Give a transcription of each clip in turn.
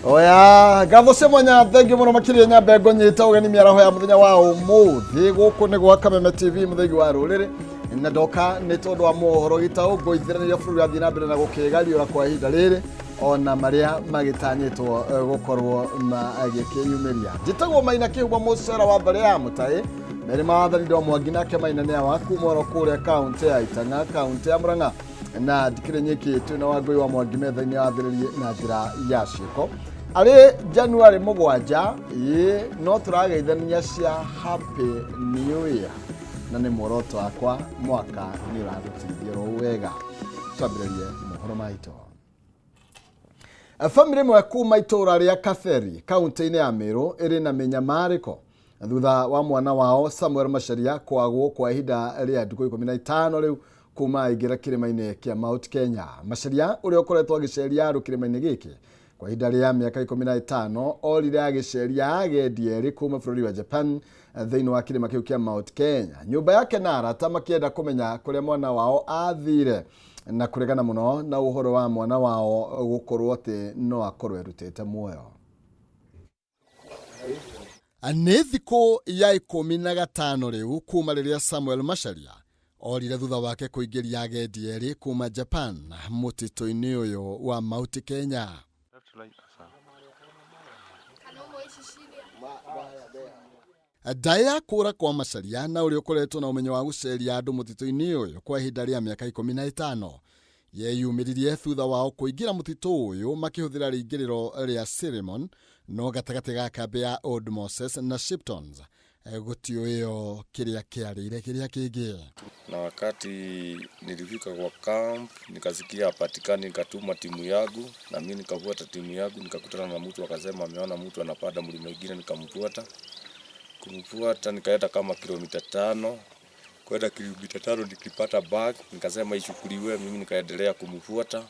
Oya, ngatho cia mwanya, thengiũ mũno makĩria. Nyambe ngũnyita ũgeni mĩaraho ya mũthenya wa ũmũthĩ gũkũ nĩ gwa Kameme TV, mũthĩgi wa rũrĩrĩ, na ndoka nĩ tondũ wa mohoro gĩtaũ ngũithĩranĩria bũrũri wathiĩ na mbere na gũkĩgariũra kwa ihinda rĩrĩ ona marĩa magĩtanyĩtwo gũkorwo magĩkĩyumĩria. Njĩtagwo Maina Kĩhumo, mũcera wa mbarĩ ya Mũtaĩ merĩ maathani ndo Mwangi, nake Maina nĩ awa kuma oro kũrĩa kaũntĩ ya Itang'a, kaũntĩ ya Murang'a, na ndikĩrĩ nyiki, twĩ na Wangũi wa Mwangi metha-inĩ yathĩrĩrie na njĩra ya ciĩko. Arĩ Januarĩ 7, ĩĩ no tũrageithania cia Happy New Year, na nĩ muoroto wakwa mwaka nĩ ũragũteithia oro wega. Twambĩrĩrie mohoro maitũ. Bamĩrĩ ĩmwe kuma itũũra rĩa Katheri kaũntĩ-inĩ ya Meru ĩrĩ na mĩnyamarĩko thutha wa mwana wao Samuel Macharia kwagwo kwa ihinda rĩa ndukũ 15 rĩu kuma aingĩra kĩrĩma-inĩ kĩa Mount Kenya. Macharia, ũrĩa ũkoretwo agĩceria andũ kĩrĩma-inĩ gĩkĩ kwa ihinda rĩa mĩaka 15, orire agĩceria agendi erĩ kuma bũrũri wa Japan thĩinĩ wa kĩrĩma kĩu kĩa Mount Kenya. Nyũmba yake na arata makĩenda kũmenya kũrĩa mwana wao athire na kũregana mũno na ũhoro wa mwana wao gũkorwo atĩ no akorwo erutĩte muoyo. Nĩ thikũ ya 15 rĩu kuma rĩrĩa Samuel Macharia orire thutha wake kũingĩria agendi erĩ kuma Japan mũtitũ-inĩ ũyũ wa Mount Kenya. Ndaĩ ya kũra kwa Macharia na ũrĩa ũkoretwo na ũmenyo wa gũceria andũ mũtitũ-inĩ ũyũ kwa ihinda rĩa mĩaka 15 yeyumĩririe thutha wao kũingĩra mũtitũ ũyũ makĩhũthĩra rĩingĩrĩro rĩa Sirimon, no gatagatĩ ga kambĩ ya Old Moses na Shiptons gũtiũĩo kĩrĩa kĩarĩire kĩrĩa kĩngĩ. Na wakati nilifika kwa camp nikasikia hapatikani, nikatuma timu yangu na mimi nikafuata timu yangu, nikakutana na mtu akasema ameona mtu anapanda mlima ingine, nikamfuata. Kumfuata nikaenda kama kilomita 5, kwenda kilomita 5 nikipata bag, nikasema ichukuliwe, mimi nikaendelea kumfuata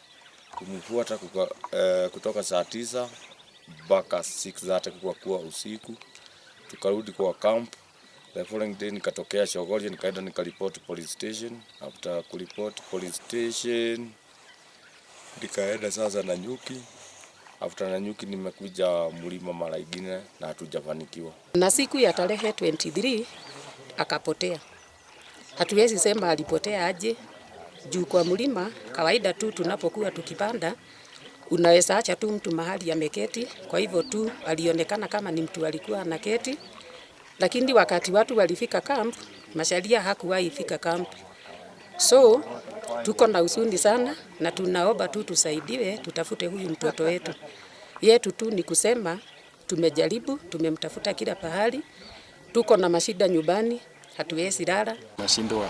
kutoka saa 9 mpaka 6:30 kukakuwa usiku, tukarudi kwa camp. The following day nikatokea Chogoria, nikaenda nikaripoti police station. After kuripoti police station nikaenda sasa Nanyuki. After Nanyuki nimekuja mlima mara ingine na hatujafanikiwa. Na siku ya tarehe 23 akapotea. Hatuwezi sema alipotea aje juu kwa mlima kawaida tu tunapokuwa tukipanda unaweza acha tu mtu mahali ameketi. Kwa hivyo tu alionekana kama ni mtu alikuwa anaketi, lakini wakati watu walifika camp, Macharia hakuwahi fika camp. So tuko na huzuni sana na tunaomba tu tusaidiwe, tutafute huyu mtoto wetu. Yetu tu ni kusema tumejaribu, tumemtafuta kila pahali, tuko na mashida nyumbani, hatuwezi lala. Nashindwa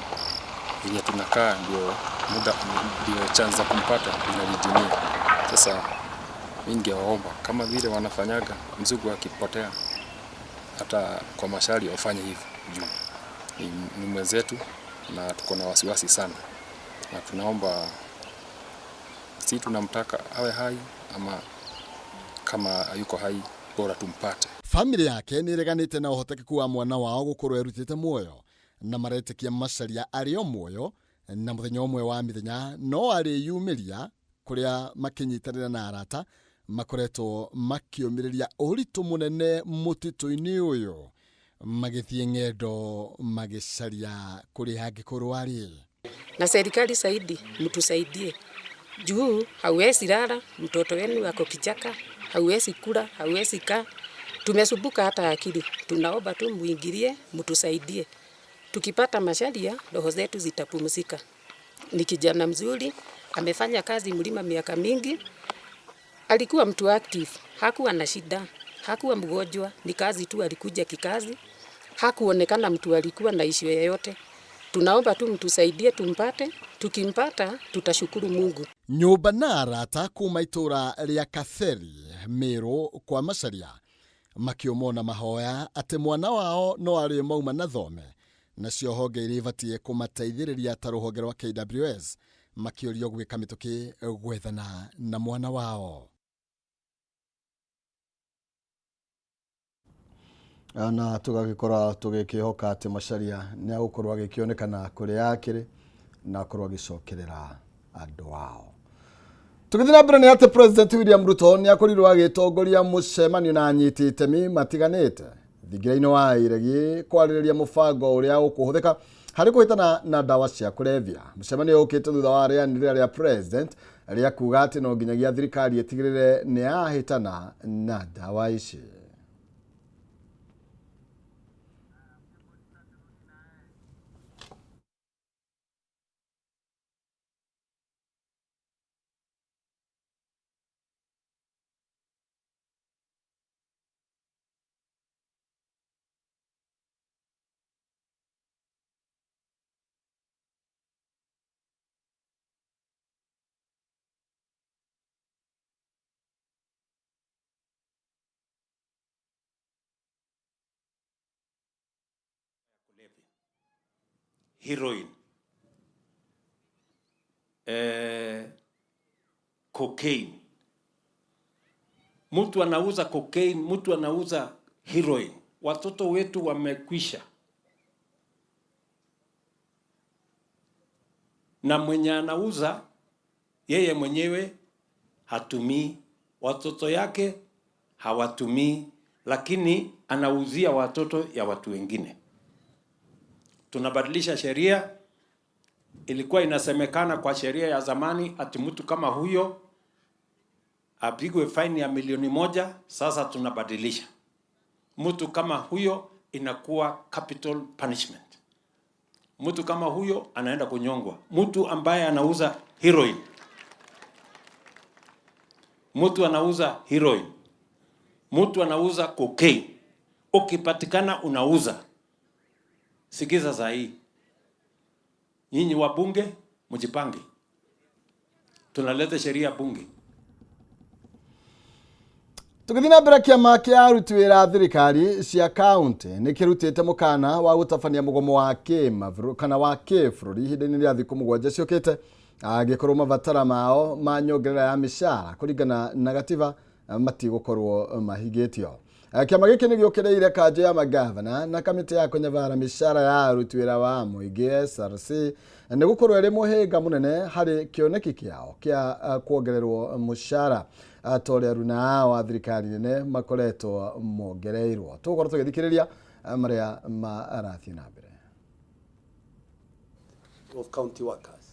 venye tunakaa, ndio muda ndio chance za kumpata inadidimia. Sasa mimi ningewaomba kama vile wanafanyaga mzungu akipotea, hata kwa Macharia wafanye hivyo juu ni mwenzetu na tuko na wasiwasi sana, na tunaomba, si tunamtaka awe hai ama kama hayuko hai, bora tumpate. Famĩlĩ yake nĩ ĩreganĩte na ũhotekeku wa mwana wao gũkorwo erutĩte muoyo, na maretĩkia Macharia arĩ o muoyo na mũthenya ũmwe wa mĩthenya no arĩyumĩria kũrĩa makĩnyitanĩra na arata makoretwo makĩũmĩrĩria ũritũ mũnene mũtitũ-inĩ ũyũ magĩthiĩ ng'endo magĩcaria kũrĩa angĩkorwo arĩ. Na serikali zaidi mtusaidie, juu hauwezi lala, mtoto wenu ako kichaka, hauwezi kula, hauwezi kaa. Tumesumbuka hata akili. Tunaomba tu muingilie, mtusaidie. Tukipata Macharia, roho zetu zitapumzika. Ni kijana mzuri, amefanya kazi mlima miaka mingi. Alikuwa mtu active, hakuwa na shida, hakuwa mgonjwa, ni kazi tu alikuja kikazi. Hakuonekana mtu alikuwa na issue yoyote. Tunaomba tu mtusaidie tumpate, tukimpata tutashukuru Mungu. Nyũmba na arata kuma itũra rĩa Katheri Meru kwa Macharia makĩũmwo na mahoya atĩ mwana wao no arĩ mauma na thome, nacio honge iria ibatiĩ kũmateithĩrĩria ta rũhonge rwa KWS makĩũrio gwĩka mĩtũkĩ gwethana na mwana wao. Na tũgagĩkorwo tũgĩkĩhoka atĩ Macharia nĩ agũkorwo agĩkĩonekana kũrĩa akĩrĩ na akorwo agĩcokerera andũ ao. Tũgĩthiĩ na mbere nĩ atĩ President William Ruto nĩ akorirwo agĩtongoria mũcemanio na anyiti itemi matiganĩte thingira-inĩ wa iregi kwarĩrĩria mũbango ũrĩa ũkũhũthĩka harĩ kũhĩtana na ndawa cia kũrebia. Mũcemanio ũkĩte thutha wa rĩanĩrĩra rĩa President rĩa kuga atĩ no nginyagia thirikari ĩtigĩrĩre nĩ yahĩtana na ndawa ici. Heroin, cocaine. Mtu anauza cocaine, mtu anauza heroin. Watoto wetu wamekwisha, na mwenye anauza yeye mwenyewe hatumii, watoto yake hawatumii, lakini anauzia watoto ya watu wengine. Tunabadilisha sheria. Ilikuwa inasemekana kwa sheria ya zamani ati mtu kama huyo apigwe faini ya 1,000,000. Sasa tunabadilisha, mtu kama huyo inakuwa capital punishment. Mtu kama huyo anaenda kunyongwa. Mtu ambaye anauza heroin, mtu anauza heroin, mtu anauza cocaine, ukipatikana unauza, sikiza saa hii, nyinyi wabunge mjipange, tunaleta sheria bunge. Tũgĩthiĩ na mbere, kĩama kĩa aruti wĩra a thirikari cia kaunti nĩ kĩrutĩte mũkana wa gũtabania mũgomo wa kĩmabũrũri kana wa kĩbũrũri ihinda-inĩ rĩa thikũ 7 ciũkĩte angĩkorwo mabatara mao ma nyongerera ya mĩcara kũringana na gatiba matigũkorwo mahingĩtio. Kĩama gĩkĩ nĩ gĩũkĩrĩire kanjũ ya magavana na kamĩtĩ ya kũnyabara mĩcara ya aruti wĩra wa mũingĩ SRC nĩ gũkorwo ĩrĩ mũhĩnga mũnene harĩ kĩoneki kĩao kĩa kuongererwo mũcara ta ũrĩa aruna ao a thirikari nene makoretwo mongereirwo. Tũgũkorwo tũgĩthikĩrĩria marĩa marathiĩ na mbere. Of county workers.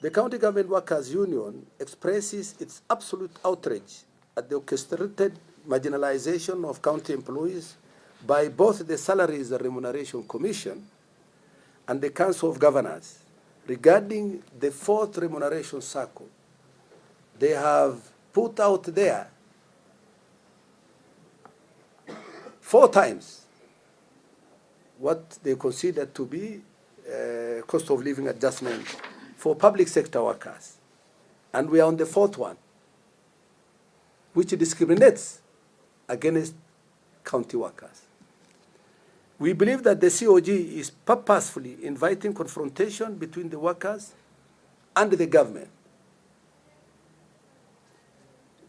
The County Government Workers Union expresses its absolute outrage at the orchestrated marginalization of county employees by both the Salaries and Remuneration Commission and the Council of Governors regarding the fourth remuneration cycle. They have put out there 4 times what they consider to be cost of living adjustment for public sector workers. And we are on the fourth one, which discriminates against county workers. We believe that the COG is purposefully inviting confrontation between the workers and the government.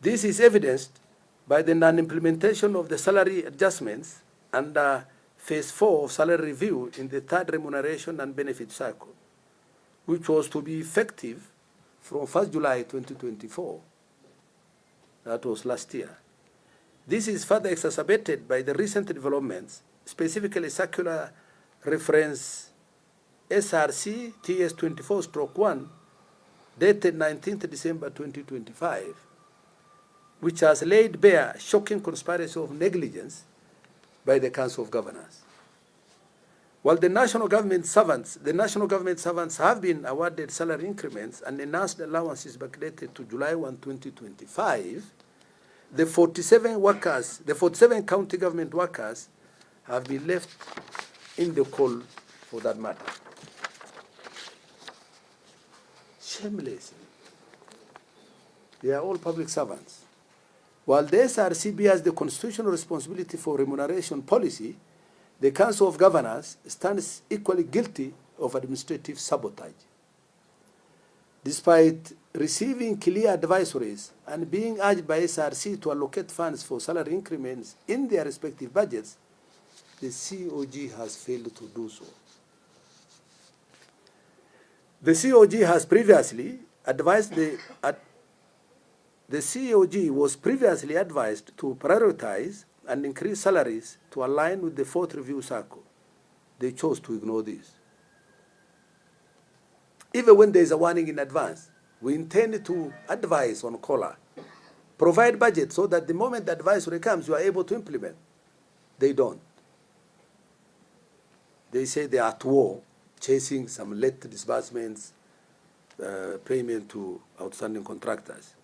This is evidenced by the non-implementation of the salary adjustments under phase 4 of salary review in the third remuneration and benefit cycle, which was to be effective from 1st July 2024. That was last year. This is further exacerbated by the recent developments, specifically circular reference SRC TS 24/1, dated 19th December 2025, which has laid bare shocking conspiracy of negligence by the Council of Governors. While the national government servants have been awarded salary increments and enhanced allowances backdated to July 1, 2025, the 47 workers, the 47 county government workers have been left in the cold for that matter. Shamelessly. They are all public servants. While the SRC bears the constitutional responsibility for remuneration policy, the Council of Governors stands equally guilty of administrative sabotage. Despite receiving clear advisories and being urged by SRC to allocate funds for salary increments in their respective budgets, the COG has failed to do so. The COG has previously advised the, ad, the COG was previously advised to prioritize and increase salaries to align with the fourth review cycle. They chose to ignore this. Even when there is a warning in advance, we intend to advise on COLA. Provide budget so that the moment the advisory comes, you are able to implement. They don't. They say they are at war, chasing some late disbursements, payment to outstanding contractors.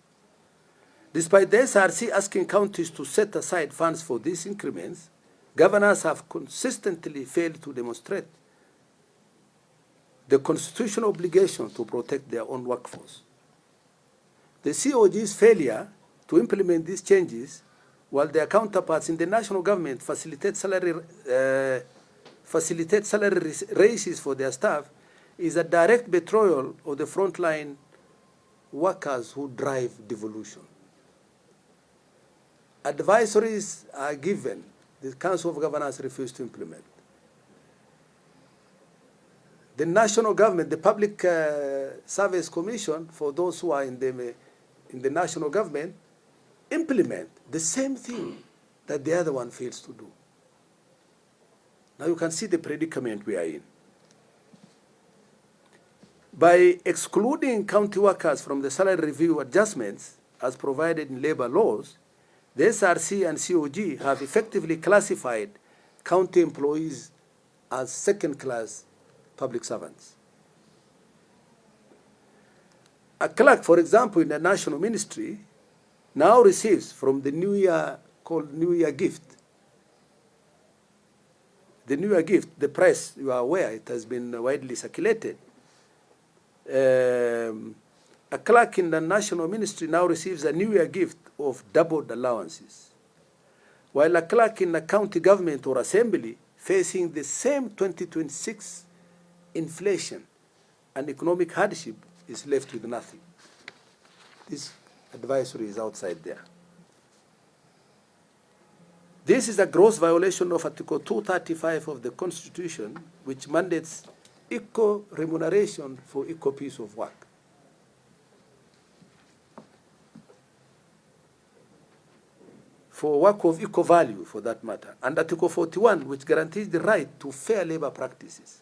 Despite the SRC asking counties to set aside funds for these increments, governors have consistently failed to demonstrate the constitutional obligation to protect their own workforce. The COG's failure to implement these changes, while their counterparts in the national government facilitate salary, raises for their staff, is a direct betrayal of the frontline workers who drive devolution. Advisories are given, the Council of Governors refused to implement. The national government, the Public Service Commission, for those who are in the national government, implement the same thing that the other one fails to do. Now you can see the predicament we are in. By excluding county workers from the salary review adjustments as provided in labor laws, the SRC and COG have effectively classified county employees as second-class public servants. A clerk, for example, in the national ministry now receives from the New Year, called New Year gift. The New Year gift, the press, you are aware, it has been widely circulated. A clerk in the national ministry now receives a New Year gift of doubled allowances, while a clerk in the county government or assembly facing the same 2026 inflation and economic hardship is left with nothing. This advisory is outside there. This is a gross violation of Article 235 of the Constitution, which mandates equal remuneration for equal piece of work. For work of equal value, for that matter. And Article 41, which guarantees the right to fair labor practices,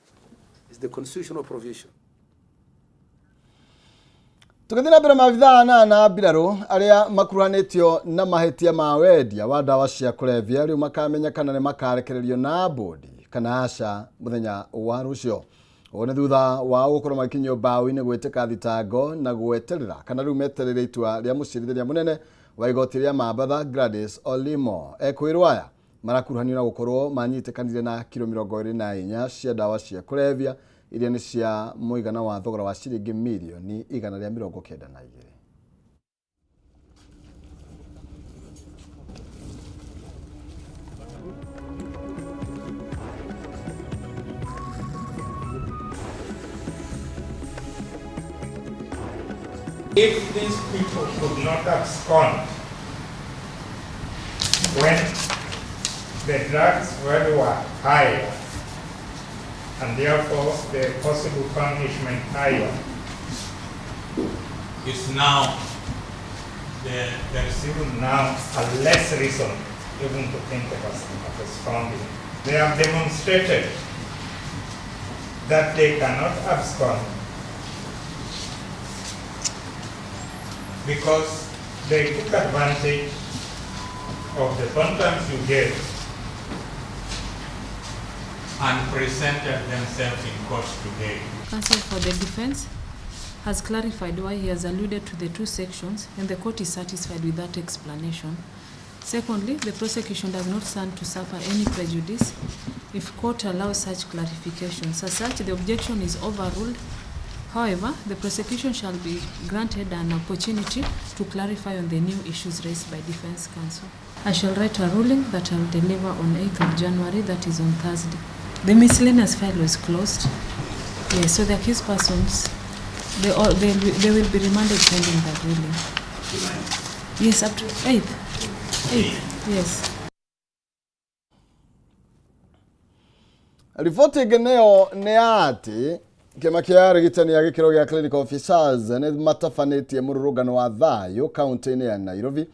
is the constitutional provision. Tũgĩthiĩ na mbere maabithaa anana a mbirarũ arĩa makuruhanĩtio na mahĩtia ma wendia wa ndawa cia kũrebia rĩu makamenya kana nĩ makarekererio na bũndi kana aca mũthenya wa rũcio. Ũũ nĩ thutha wa gũkorwo magĩkinyio mbaũ-inĩ gwĩtĩka thitango na gweterera kana rĩu metereire itua rĩa mũcirithania mũnene wa igoti rĩa Mambatha Gladys Olimo. Ekwĩrwo aya marakuruhanio na gũkorwo manyitĩkanire na kiro 24 cia ndawa cia kũrebia iria nĩ cia mũigana wa thogora wa ciringi mirioni 192. If these people could not abscond when the drugs value were higher, and therefore the possible punishment higher, is now, there is even now a less reason even to think of absconding. They have demonstrated that they cannot abscond because they took advantage of the contacts you gave and presented themselves in court today. Counsel for the defense has clarified why he has alluded to the two sections, and the court is satisfied with that explanation. Secondly, the prosecution does not stand to suffer any prejudice if court allows such clarifications. As such, the objection is overruled. However, the prosecution shall be granted an opportunity to clarify on the new issues raised by defense counsel. I shall write a ruling that I will deliver on 8th of January, that is on Thursday. The miscellaneous file was closed. Yes, so the accused persons, they will be remanded pending the ruling. Yes, up to 8th. 8th, yes. Riboti ĩngĩ nayo nĩ atĩ Kĩama kĩa arigitani a gĩkĩro gĩa clinical officers nĩ matabanĩtie mũrũrũngano wa thayũ kaunti-inĩ ya Nairobi,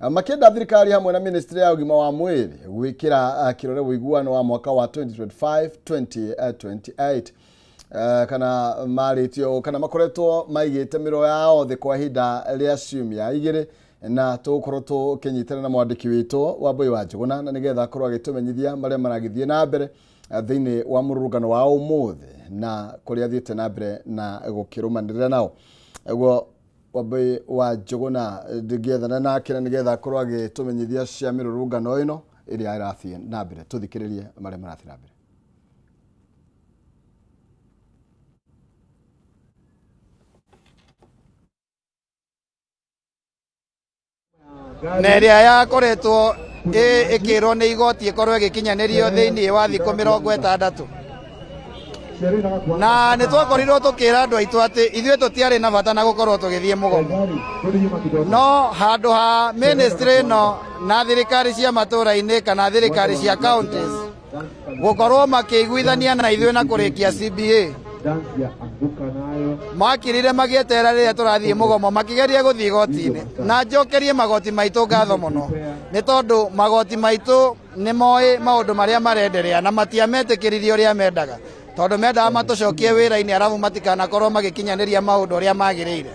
makĩenda thirikari hamwe na ministry ya ũgima wa mwĩrĩ gwĩkĩra kĩrore ũiguano wa mwaka wa 2025 2028. Kana marĩtio kana makoretwo maigĩte mĩro yao thĩ kwa ihinda rĩa ciumia 2, na tũgũkorwo tũkĩnyitana na mwandĩki witũ Wambui wa Njũgũna na nĩgetha akorwo agĩtũmenyithia marĩa maragĩthiĩ na mbere thĩinĩ wa mũrũrũngano wa ũmũthĩ na kũrĩa athiĩte na mbere na gũkĩrũmanĩrĩra nao. Ũguo Wambui wa Njũgũna ndingĩethana nake na nĩgetha akorwo agĩtũmenyithia cia mĩrũrũngano ĩno ĩrĩa ĩrathiĩ na mbere. Tũthikĩrĩrie marĩa marathiĩ na mbere. Na ĩrĩa yakoretwo ĩkĩrwo nĩ igoti ĩkorwo ĩgĩkinyanĩrio thĩinĩ wa thikũ 60, na nĩ twakorirwo tũkĩra andũ aitũ atĩ ithuĩ tũtiarĩ na bata na gũkorwo tũgĩthiĩ mũgomo, no handũ ha ministry ĩno na thirikari cia matũra-inĩ kana thirikari cia counties gũkorwo makĩiguithania na ithuĩ na kũrĩkia CBA, makirire magĩeterera rĩrĩa tũrathiĩ mũgomo, makĩgeria gũthiĩ igoti-inĩ. Na njokerie magoti maitũ ngatho mũno, nĩ tondũ magoti maitũ nĩ moĩ maũndũ marĩa marenderea na matiametĩkĩririe ũrĩa mendaga, tondũ mendaga matũcokie wĩra-inĩ arabu matikanakorwo magĩkinyanĩria maũndũ ũrĩa magĩrĩire.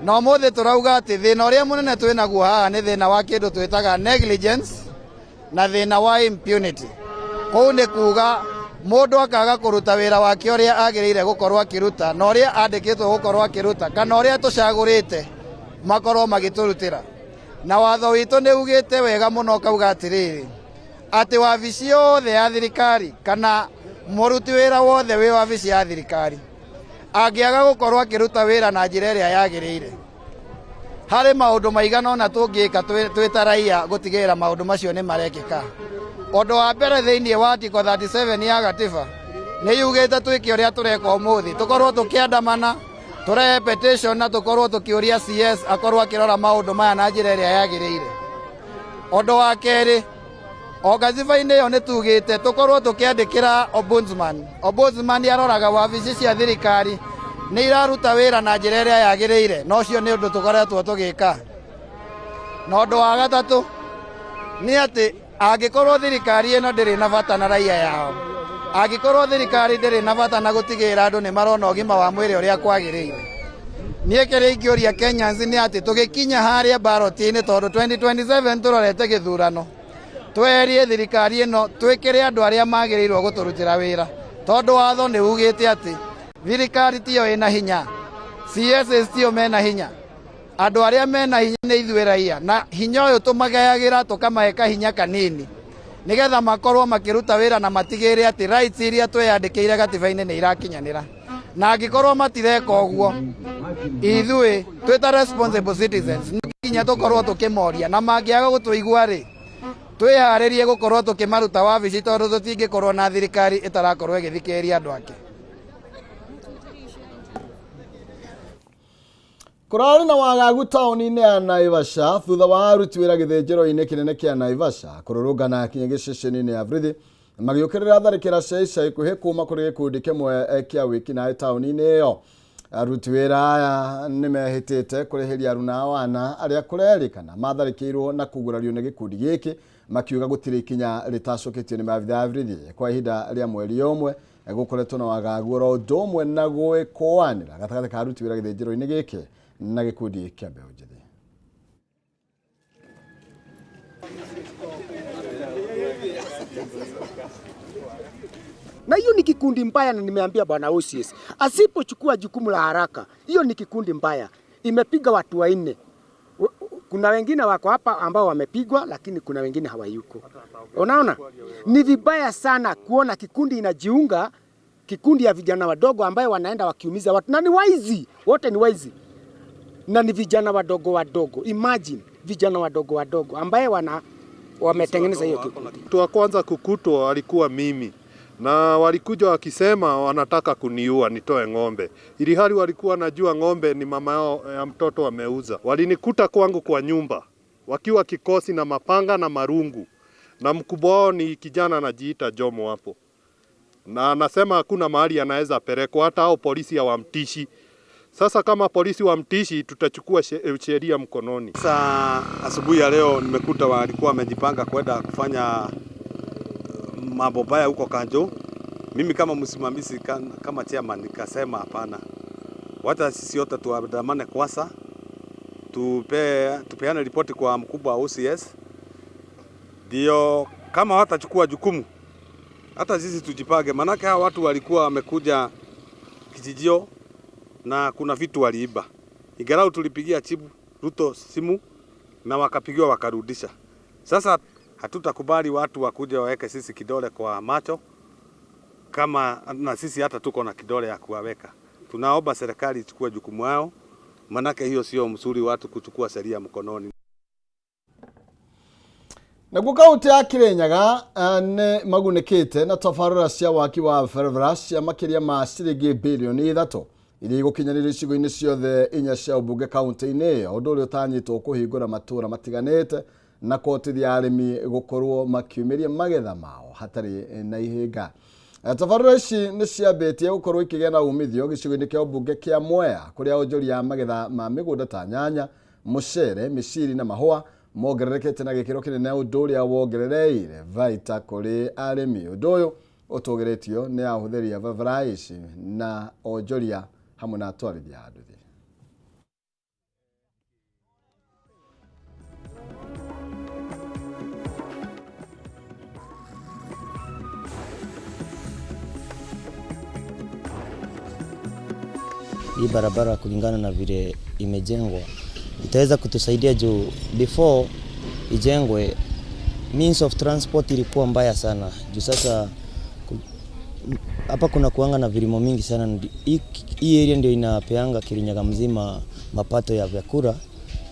Na ũmũthĩ tũrauga atĩ thĩna ũrĩa mũnene twĩ naguo haha nĩ thĩna wa kĩndũ twĩtaga negligence na thĩna wa impunity. Kũu nĩ kuga mũndũ akaga kũruta wĩra wake ũrĩa agĩrĩire gũkorwo akĩruta na ũrĩa andĩkĩtwo gũkorwo akĩruta kana ũrĩa tũcagũrĩte makorwo magĩtũrutĩra. Na watho witũ nĩ ugĩte wega mũno, ũkauga atĩrĩrĩ, atĩ wabici yothe ya thirikari kana mũruti wĩra wothe wĩ wabici ya thirikari angĩaga gũkorwo akĩruta wĩra na njĩra ĩrĩa yagĩrĩire, harĩ maũndũ maigana ũna tũngĩka twĩ ta raia gũtigĩrĩra maũndũ macio nĩ marekĩka. Ũndũ wa mbere, thĩinĩ wa article 37 ya gatiba nĩ yugĩte twĩke ũrĩa tũreka ũmũthĩ, tũkorwo tũkĩandamana, tũrehe petition na tũkorwo tũkĩũria CS akorwo akĩrora maũndũ maya na njĩra ĩrĩa yagĩrĩire. Ũndũ wa kerĩ, o gatiba-inĩ ĩyo nĩ tugĩte tũkorwo tũkĩandĩkĩra ombudsman. Ombudsman aroraga wabici cia thirikari nĩ iraruta wĩra na njĩra ĩrĩa yagĩrĩire, na ũcio nĩ ũndũ tũkoretwo tũgĩka. Na ũndũ wa gatatũ nĩ atĩ angĩkorwo thirikari ĩno ndĩrĩ na bata na raia yao, angĩkorwo thirikari ndĩrĩ na bata na gũtigĩrĩra andũ nĩ marona ũgima wa mwĩrĩ ũrĩa kwagĩrĩire, niĩ kĩrĩa ingĩũria Kenyans nĩ atĩ tũgĩkinya harĩa ballot-inĩ, tondũ 2027 tũrorete gĩthurano, tweherie thirikari ĩno, twĩkĩre andũ arĩa magĩrĩirwo gũtũrutĩra wĩra, tondũ watho nĩ ugĩte atĩ thirikari tiyo ĩna hinya, CSs tiyo mena hinya, andũ arĩa mena hinya nĩ ithuĩ raia, na hinya ũyũ tũmagayagĩra, tũkamahe kahinya kanini nĩgetha makorwo makĩruta wĩra na matigĩrĩre atĩ rights iria twĩyandĩkĩire gatiba-inĩ nĩ irakinyanĩra. Na angĩkorwo matireka ũguo, ithuĩ twĩ ta responsible citizens no nginya tũkorwo tũkĩmoria, na mangĩaga gũtũigua rĩ, twĩharĩrie gũkorwo tũkĩmaruta wabici, tondũ tũtingĩkorwo na thirikari ĩtarakorwo ĩgĩthikĩrĩria andũ ake. Kũrarĩ na wagagu taũni-inĩ ya Naivasha thutha wa aruti wĩra gĩthĩnjĩro-inĩ kĩnene kĩa Naivasha kũrũrũngana kinya gĩceceni-inĩ ya Burithi magĩũkĩrĩra tharĩkĩra cia ica ikuhĩ kuma kũrĩ gĩkundi kĩmwe kĩa wĩkinaĩ taũni-inĩ ĩyo. Aruti wĩra aya nĩ mehĩtĩte kũrĩhĩria aruna ao ana arĩa kũrerĩkana matharĩkĩirwo na kũgurario nĩ gĩkundi gĩkĩ, makiuga gũtirĩ ikinya rĩtacũkĩtio nĩ maabitha a borithi. Kwa ihinda rĩa mweri ũmwe gũkoretwo na wagagu oro ũndũ ũmwe na gwĩkũanĩra gatagatĩ ka aruti wĩra gĩthĩnjĩro-inĩ gĩkĩ na gĩkundi kĩa mbeũ njĩthĩ. Na hiyo ni kikundi mbaya, na nimeambia bwana OCS asipochukua jukumu la haraka, hiyo ni kikundi mbaya, imepiga watu wanne. Kuna wengine wako hapa ambao wamepigwa, lakini kuna wengine hawayuko. Unaona, ni vibaya sana kuona kikundi inajiunga, kikundi ya vijana wadogo ambayo wanaenda wakiumiza watu, na ni waizi, wote ni waizi, na ni vijana wadogo wadogo. Imagine vijana wadogo wadogo ambaye wametengeneza hiyo kikundi. Mtu wa kwanza kukutwa alikuwa mimi, na walikuja wakisema wanataka kuniua nitoe ng'ombe, ili hali walikuwa najua ng'ombe ni mama yao ya mtoto ameuza. Walinikuta kwangu kwa nyumba wakiwa kikosi na mapanga na marungu, na mkubwa wao ni kijana anajiita Jomo hapo. na anasema hakuna mahali anaweza pelekwa, hata hao polisi hawamtishi. Sasa kama polisi wamtishi, tutachukua sheria mkononi. Sasa asubuhi ya leo nimekuta walikuwa wamejipanga kwenda kufanya mambo baya huko Kanjo. Mimi kama msimamizi kama chairman nikasema hapana, wacha sisi wote tuandamane kwanza, tupeane ripoti kwa mkubwa wa OCS, ndio kama watachukua jukumu hata sisi tujipange, manake hawa watu walikuwa wamekuja kijijio na kuna vitu waliiba. Ingalau tulipigia Chief Ruto simu na wakapigiwa wakarudisha. Sasa hatutakubali watu wakuja waweke sisi kidole kwa macho, kama na sisi hata tuko na kidole ya kuwaweka. Tunaomba serikali ichukue jukumu yao, manake hiyo sio mzuri watu kuchukua sheria mkononi. Naguo kaunti ya Kirinyaga nĩ magunĩkĩte na tabarĩra cia waki wa barabara cia makĩria ma ciringi birioni 3 iria igũkinyanĩrio icigo-inĩ ciothe 4 cia ũmbunge kaunti-inĩ ĩyo, ũndũ ũrĩa ũtanyĩtwo kũhingũra matũũra matiganĩte na kũhotithia arĩmi gũkorwo makiumĩria magetha mao hatarĩ na ihĩnga. Tabarĩra ici nĩ ciambĩtie gũkorwo ikĩgĩa na umithio gĩcigo-inĩ kĩa ũmbunge kĩa Mwea, kũrĩa onjoria a magetha ma mĩgũnda ta nyanya, mũcere, mĩciri na mahũa mongererekete na gĩkĩro kĩnene, ũndũ ũrĩa wongerereire baita kũrĩ arĩmi. Ũndũ ũyũ ũtũgĩrĩtio nĩ ahũthĩri a barabara ici na onjoria hamwe na atwarithia a nduthi. Hii barabara kulingana na vile imejengwa itaweza kutusaidia juu before ijengwe means of transport ilikuwa mbaya sana. Juu sasa hapa kuna kuanga na vilimo mingi sana. Hii area ndio inapeanga Kirinyaga mzima mapato ya vyakula,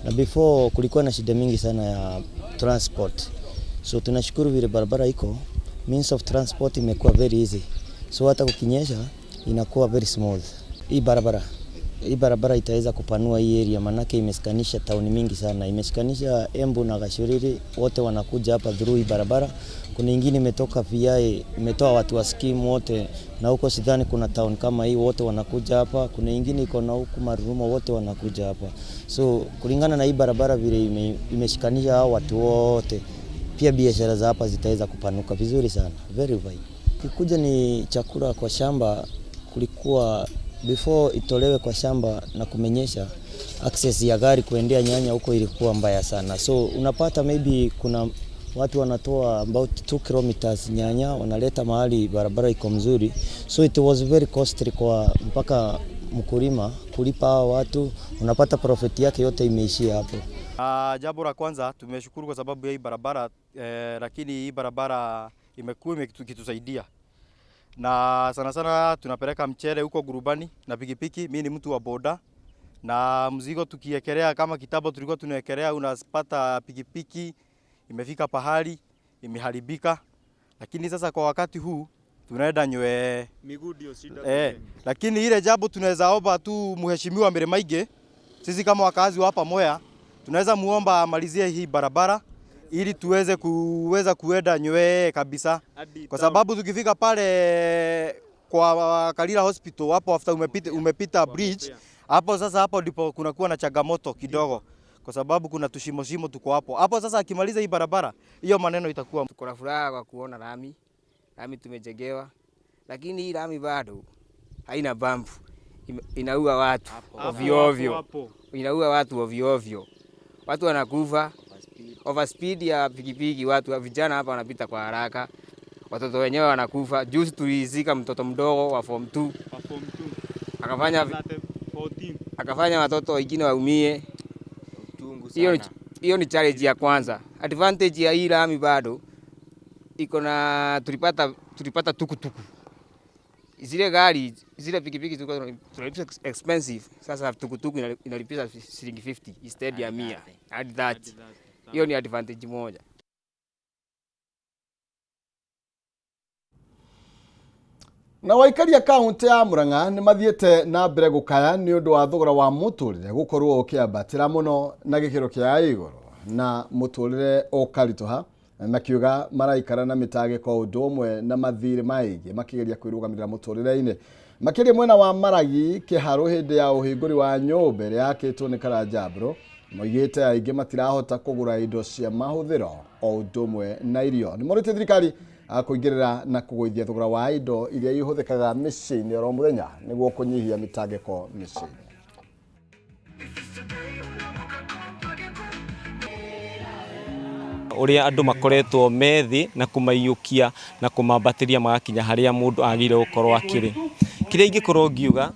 na before kulikuwa na shida mingi sana ya transport. So tunashukuru vile barabara iko, means of transport imekuwa very easy. So hata kukinyesha inakuwa very smooth. Hii barabara itaweza kupanua hii area, manake imeshikanisha town mingi sana. Imeshikanisha Embu na Gachuriri, wote wanakuja hapa through hii barabara. Kuna ingine imetoka VI, imetoa watu wa scheme wote, na huko sidhani kuna town kama hii, wote wanakuja hapa. Kuna ingine iko na huku Marurumo, wote wanakuja hapa. So kulingana na hii barabara vile imeshikanisha hao watu wote, pia biashara za hapa zitaweza kupanuka vizuri sana, very wide. Kikuja ni chakula kwa shamba, kulikuwa before itolewe kwa shamba na kumenyesha, access ya gari kuendea nyanya huko ilikuwa mbaya sana. So unapata maybe kuna watu wanatoa about 2 kilometers nyanya wanaleta mahali barabara iko mzuri. So it was very costly kwa mpaka mkulima kulipa hao watu, unapata profit yake yote imeishia hapo. Jambo la kwanza tumeshukuru kwa sababu ya hii barabara, lakini hii barabara imekuwa ikitusaidia. Na sana sana tunapeleka mchele huko Gurubani na pikipiki. Mimi ni mtu wa boda na mzigo tukiekelea kama kitambo tulikuwa tunaekelea, unapata pikipiki imefika pahali imeharibika. Lakini sasa kwa wakati huu tunaenda nywe miguu ndio shida. Lakini ile jambo tunaweza omba tu Mheshimiwa Mremaige, sisi kama wakazi wa hapa Mwea tunaweza muomba amalizie hii barabara ili tuweze kuweza kuenda nywe kabisa, kwa sababu tukifika pale kwa Kalira Hospital hapo after umepita bridge hapo, sasa hapo ndipo kunakuwa na changamoto kidogo, kwa sababu kuna tushimo shimo tuko hapo hapo. Sasa akimaliza hii barabara hiyo maneno itakuwa. Tuko na furaha kwa kuona lami tumejengewa, lakini hii lami bado haina bump, inaua watu ovyo ovyo, inaua watu ovyo ovyo, watu wanakufa overspeed ya pikipiki. Watu vijana hapa wanapita kwa haraka, watoto wenyewe wanakufa. Juzi tulizika mtoto mdogo wa form 2 akafanya watoto wengine waumie. Hiyo ni challenge ya kwanza. Advantage ya hii lami bado iko na tulipata tukutuku, zile gari zile pikipiki tulikuwa tunalipisha expensive. Sasa tukutuku inalipisha shilingi 50 instead ya 100 hadi 30. Hiyo ni advantage moja. Na waikari a kaunti ya Murang'a nĩ mathiĩte na mbere gũkaya nĩ ũndũ wa thogora wa mũtũrĩre gũkorwo ũkĩambatĩra mũno na gĩkĩro kĩa igũrũ, na mũtũrĩre ũkaritũha Makiuga maraikara na mĩtangĩko ũndũ ũmwe na mathirĩ maingĩ makĩgeria kwĩrũgamĩrĩra mũtũrĩre-inĩ. Makĩria mwena wa Maragi Kĩharũ hĩndĩ ya ũhingũri wa nyũmba ĩrĩa yakĩtwo nĩ Karanja Mbũrũ, moigĩte aingĩ matirahota kũgũra indo cia mahũthĩro o ũndũ ũmwe na irio. Nĩ morĩtie thirikari kũingĩrĩra na kũgũithia thogora wa indo iria ihũthĩkaga mĩciĩ-inĩ oro mũthenya nĩguo kũnyihia mĩtangĩko mĩciĩ-inĩ. Ũrĩa andũ makoretwo me thĩ na kũmaiyũkia na kũmambatĩria magakinya harĩa mũndũ agĩrĩire gũkorwo akĩrĩ. Kĩrĩa ingĩkorwo ngiuga,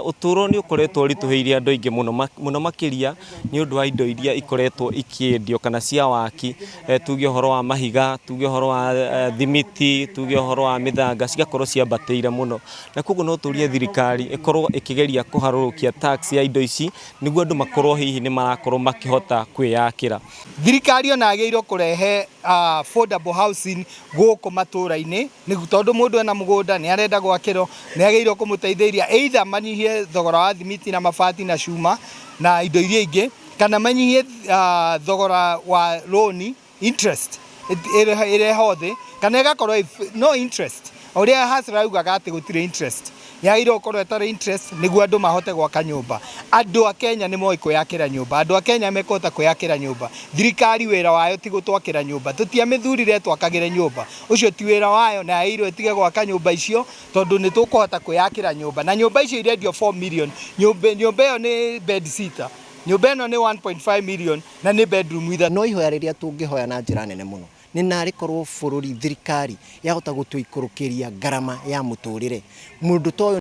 ũtũũro nĩ ũkoretwo ũritũhĩire andũ aingĩ mũno, mũno makĩria nĩ ũndũ wa indo iria ikoretwo ikĩendio kana cia waki, tuge ũhoro wa mahiga, tuge ũhoro wa thimiti, tuge ũhoro wa mĩthanga, cigakorwo ciambatĩire mũno. Na koguo no tũrie thirikari ĩkorwo ĩkĩgeria kũharũrũkia tax ya indo ici nĩguo andũ makorwo hihi nĩ marakorwo makĩhota kwĩyakĩra. Thirikari ona yagĩrĩirwo kũrehe affordable housing gũkũ matũra-inĩ, tondũ mũndũ ena mũgũnda nĩ arenda gwakĩrwo, nĩ agĩrĩirwo kũmũteithĩrĩria either manyihie thogora wa thimiti na mabati na cuma na indo iria ingĩ, kana manyihie thogora wa loan interest ĩreho thĩ, kana ĩgakorwo no interest. Ũrĩa Hustler augaga atĩ gũtirĩ interest, yagĩrĩirwo gũkorwo ĩtarĩ interest nĩguo andũ mahote gwaka nyũmba. Andũ a Kenya nĩ moĩ kwĩyakĩra nyũmba, andũ a Kenya mekũhota kwĩyakĩra nyũmba. Thirikari wĩra wayo ti gũtwakĩra nyũmba, tũtiamĩthurire ĩtwakagĩre nyũmba, ũcio ti wĩra wayo na yagĩrĩirwo ĩtige gwaka nyũmba icio tondũ nĩ tũkũhota kwĩyakĩra nyũmba. Na nyũmba icio irendio 4 million, nyũmba ĩyo nĩ bed sitter, nyũmba ĩno nĩ 1.5 million na nĩ bedroom ithatũ. No ihoya rĩrĩa tũngĩhoya na njĩra nene mũno nĩ narĩ korwo bũrũri thirikari yahota gũtũikũrũkĩria ngarama ya mũtũrĩre. Mũndũ ta ũyũ.